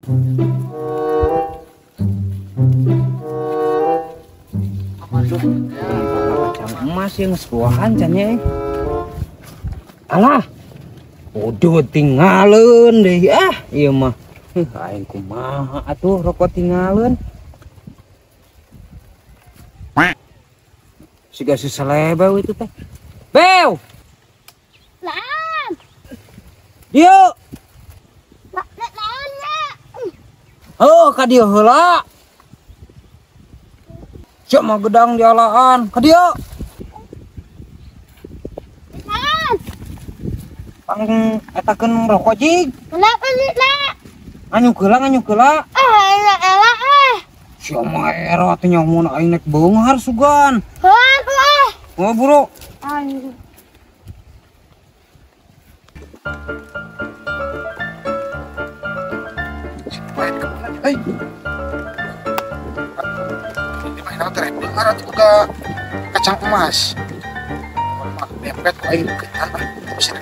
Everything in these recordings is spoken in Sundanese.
Aduh, kacang emas yang sebuahan cannya. Alah, udah tinggalin deh ah, iya mah. Aing kumaha atuh rokok tinggalin. Siga si selebeu itu teh. Beu. Laam. Dieu. Laam nya. Oh, ka dieu heula. Cek mah gedang dialaan, ka dieu. Laam. Pang etakeun rokok jig. Kenapa sih, La? Nganyuk heula, nganyuk heula. Ah, elah ah. Sia mah era teh nyamun aing nek beunghar sugan. Heuh, ah. Oh, buru. Aing. Hei. Di mana teh beunghar atuh boga kacang emas. Mah dempet ku aing deketan ah. Bisa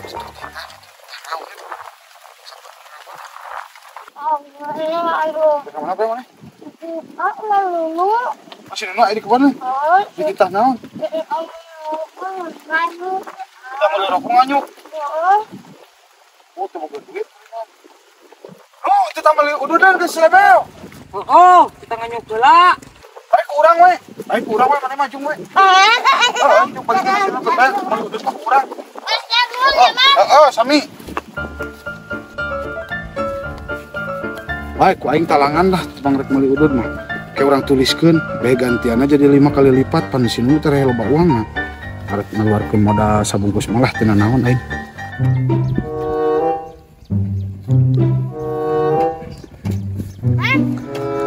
Kemana mana? Aku mau Masih nunu di kebun? Oh, di kita naon? Kita mau rokok nganyuk. Oh, tuh boga duit. Oh, itu tambah ududan ke selebel. Oh, kita nganyuk heula. Baik urang we. Baik urang we mana maju we. Heeh, cuk balik ke sini ke bae, meuli udud mah urang. Heeh, sami. Baik, ku aing talangan lah tepang rek meuli udud mah. Kayak orang tuliskeun, bae gantianna jadi 5 kali lipat pan si nu teh loba uang mah. Arek ngaluarkeun modal sabungkus malah teu naon aing.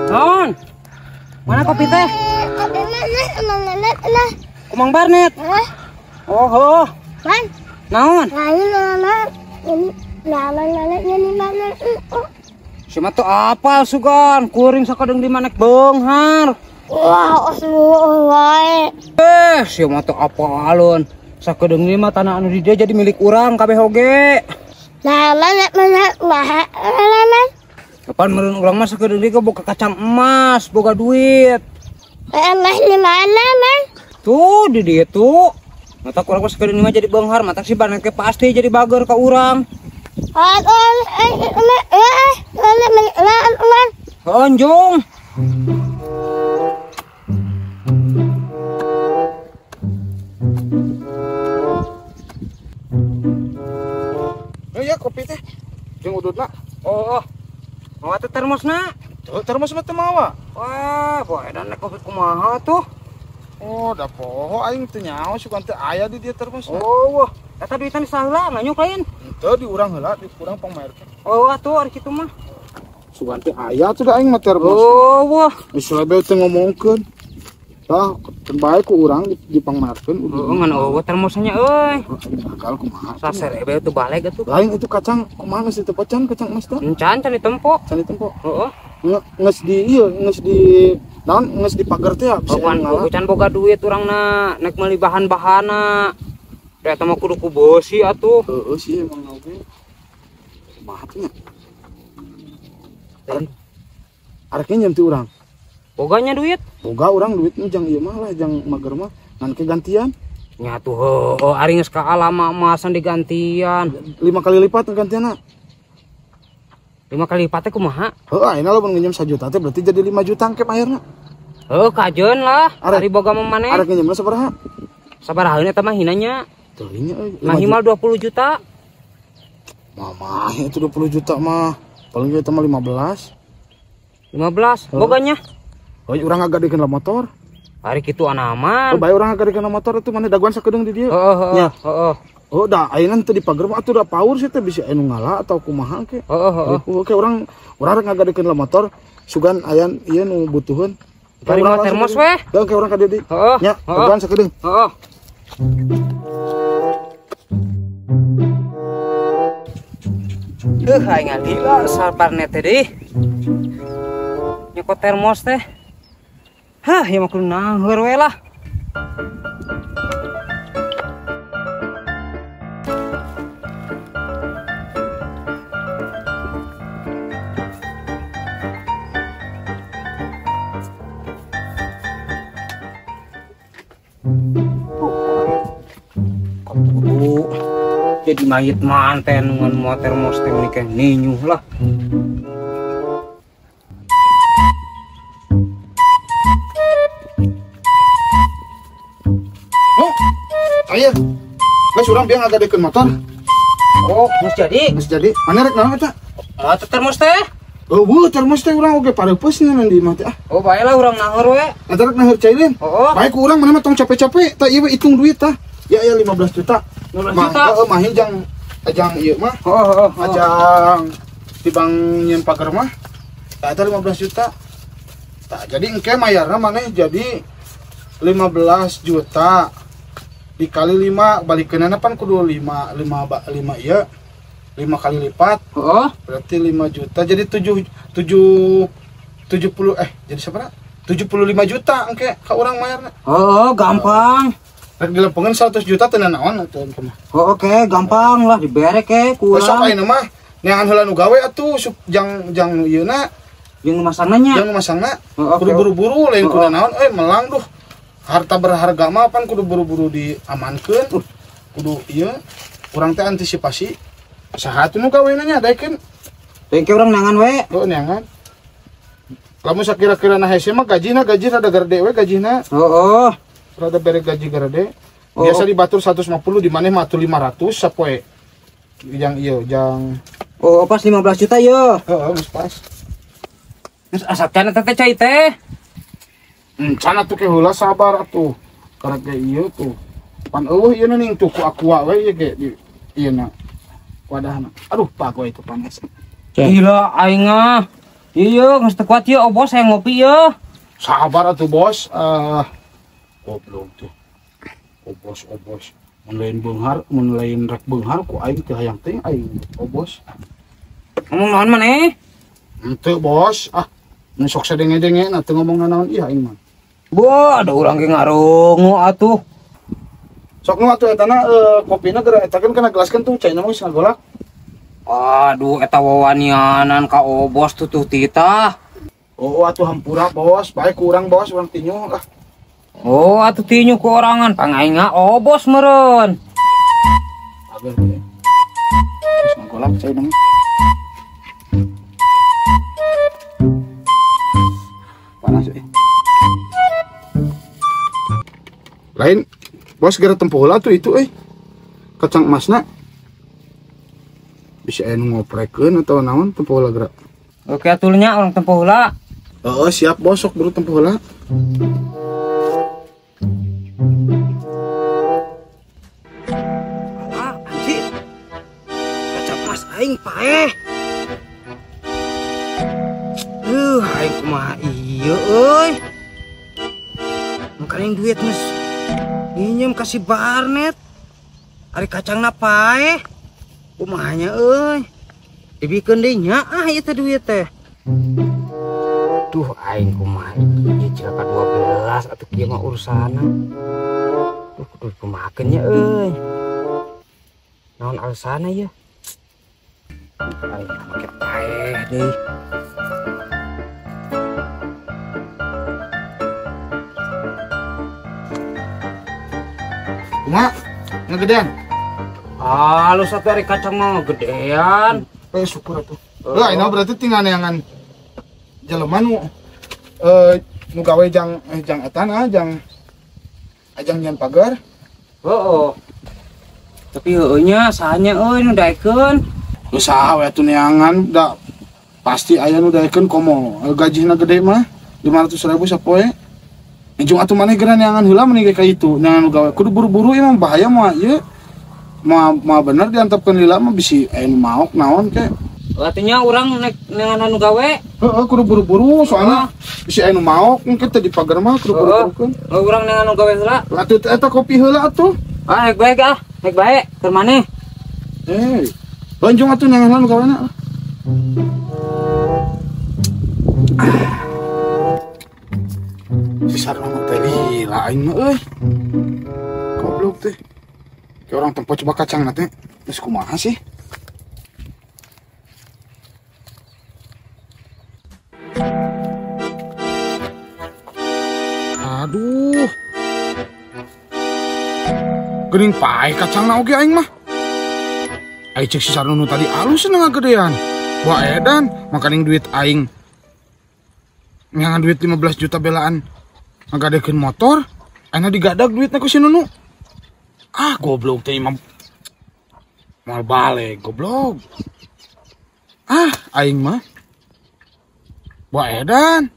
Naon? Mana kopi teh? Kumang Barnet. Oh, oh. Naon? Cuma tuh apal sugan, kuring sakadeng di manek beunghar. Wah, oslu wae. Sia tuh apalun. Sakedeung ni mah tanah anu di dia jadi milik urang kabeh oge. Lah, lah, lah, lah, lah. Kapan meureun urang mah sakedeung deui boga kacang emas, boga duit. Emas di mana, Mang? Tuh di dieu tuh. Mata urang mah sakedeung mah jadi beunghar, mata si Barnet ge pasti jadi bager ka urang. Anjung. Oh ya kopi teh. Jeung ududna. Oh. Mawa teh termosna. Tuh termos mah teu mawa. Wah, boe dan kopi kumaha tuh? Oh, da poho aing teu nyaho sugan teu aya di dieu termosna. Oh, wah. Eta duitan saheula nganyuk lain. Henteu di urang heula, di urang pangmayarkeun. Oh, atuh ari kitu mah. Sugan teh aya tuh da aing mah termos. Oh, wah. Geus lebe teu ngomongkeun. Tah, keun bae ku urang dipangmayarkeun. Heeh, ngan eueuh termosnya euy. Gagal kumaha. Saserebe teu baleg atuh. Lain itu kacang kumaha geus ditepocan kacang emas teh? Encan can ditempo. Can ditempo. Heeh. Geus di ieu, geus di naon geus di pagar teh ya bisa ngalah. Can boga duit urangna nek meuli bahan-bahanna. Eta mah kudu ku beusi atuh. Heeh sih emang oge. Kumaha teh nya? Arek nyeum ti urang. Boganya duit? Boga urang duit mah jang ieu mah lah jang mager mah ngan ke gantian. Nya tuh heueuh ari geus ka alama emasan digantian. 5 kali lipat gantianna. 5 kali lipat teh kumaha? Heuh ayeuna lamun nginjem 1 juta teh berarti jadi 5 juta engke akhirna. Heuh kajeun lah ari boga mah maneh. Arek nginjemna sabaraha? Sabaraha eta mah hinanya. Teuing euy. Mahimal 20 juta. Mama itu 20 juta mah. Paling ge eta mah 15. 15 boganya. Oh, urang ngagadekeun lah motor. Ari kitu anaman. Oh, bae urang ngagadekeun lah motor itu maneh daguan sakedeung di dieu. Heeh, heeh. Heeh. Oh, da ayeuna teu di pager mah atuh da paur sih teh bisi anu ngala atau kumaha ke. Heeh, heeh. Oke, urang urang rek ngagadekeun lah motor sugan ayan ieu nu butuheun. Bari mau termos weh. Heuh, ke urang ka dieu deui. Heeh. Nya, daguan sakedeung. Heeh. Aing ngalila saparnet teh deui. Nyokot termos teh. Hah, ya mah kudu nangeur we lah. Jadi mayit manten ngan moal termos teh meuni ninyuh lah. Oh, ayo. Geus urang biang ngagadekeun motor. Oh, geus jadi. Geus jadi. Mana rek naon eta? Ah, termos teh. Oh, termos teh urang oge pareupeuss nya di imah teh ah. Oh, bae lah urang naheur we. Eta rek naheur cailin. Oh. Bae ku urang mana mah tong capek-capek, tah ieu we hitung duit tah. Ya ya 15 juta. 15 juta. Heeh, mah ajang ieu mah. Heeh, Ajang tibang nyieun pagar mah. Tah eta 15 juta. Tah jadi engke mayarna maneh jadi 15 juta dikali 5 balikeunana pan kudu 5 5 5 ieu. 5 kali lipat. Heeh. Berarti 5 juta jadi 7 7 70 jadi sabaraha? 75 juta engke ka urang mayarna. Heeh, gampang. Rek dilempengeun 100 juta teu nanaon atuh engke mah. Oh, oke, gampang lah dibere ke ku urang. Sok ayeuna mah neangan heula nu gawe atuh jang jang nu ieu na. Jeung nu masangna nya. Jeung nu masangna. Kudu buru-buru lain kudu naon euy melang duh. Harta berharga mah pan kudu buru-buru diamankeun. Kudu ieu urang teh antisipasi. Saha atuh nu gawena nya daekeun. Engke urang neangan we. Heuh neangan. Lamun sakira-kira na hese mah gajina gaji rada gede we gajina. Heeh. Rada bere gaji gede. Biasa di batur 150 di maneh mah atuh 500 sapoe. Jang ieu jang. Oh, pas 15 juta ye. Heeh, geus pas. Geus asapcan eta teh cai teh. Encan atuh ke heula sabar atuh. Karek ge ieu tuh. Pan eueuh ieu ning tuh ku aqua we ieu ge di ieu na. Wadahna. Aduh, pagoy itu panas. Gila aing ah. Ieu geus teu kuat ieu oh bos hayang ngopi ieu. Sabar atuh bos. Goblok tuh. Obos obos. Mun lain beunghar, mun lain rek beunghar ku aing teu hayang teh aing obos. Ngomong naon maneh? Henteu bos. Ah, mun sok sadenge-denge na teu ngomong naon ieu aing mah. Boh, ada urang ge ngarungu atuh. Sok nu atuh etana kopina geura eta kan kana gelaskeun tuh caina mah geus ngagolak. Aduh, eta wawanianan ka obos tutuh titah. Oh, atuh hampura bos, bae ku urang bos, urang tinyu lah. Oh, atuh tinyu ku orangan pangainga obos meureun. Ageun teh. Geus ngagolak caina mah. Panas euy. Lain bos gara tempo heula tuh itu euy. Kacang emasna. Bisa aya nu ngoprekeun atau naon tempo heula geura. Oke atuh nya urang tempo heula. Heeh, siap bos sok buru tempo heula. Alah, anjir. Kacang emas aing paeh. Aing kumaha ieu euy. Makaning duit geus nginjem ka si Barnet. Ari kacangna paeh. Kumaha nya euy. Dibikeun deui nya ah ieu teh duit teh. Duh aing kumaha ieu cilaka 12 atuh kieu mah urusanna. Duh kudu kumahakeun nya euy. Naon alasanna ieu? Aing make paeh deui. Kumaha? Ngegedean? Halus atuh ari kacang mah ngegedean. Syukur atuh. Lah, ini berarti tinggal neangan jelema nu nu gawe jang jang etana jang ajang nyian pagar. Heeh. Tapi heueuh nya sahanya euy nu daekeun. Nu saha we atuh neangan da pasti aya nu daekeun komo gajihna gede mah 500.000 sapoe. Ijung atuh maneh geura neangan heula meni ge ka itu neangan nu gawe kudu buru-buru ieu mah bahaya mah ieu. Mah bener diantepkeun lila mah bisi aya nu maok naon ke. Artinya urang nek neangan anu gawe. Heeh, kudu buru-buru soalna bisi aya nu maok engke teh di pagar mah kudu buru-burukeun. Heeh, urang neangan anu gawe heula. Atuh eta kopi heula atuh. Ah, hek bae ah, hek bae keur maneh. Lonjong atuh neangan anu gawena. Si sareng teh lila aing mah euy. Goblok teh. Kayak orang tempo coba kacang nanti. Terus kumaha sih? Aduh. Geuning pae kacangna oge aing mah. Ai cek si Sarnunu tadi alus ngagedean. Wah edan, makaning duit aing. Ngangan duit 15 juta belaan ngagadekeun motor, ayeuna digadag duitna ku si Nunu. Ah goblok teh imam. Moal balik goblok. Ah aing mah. Wah edan.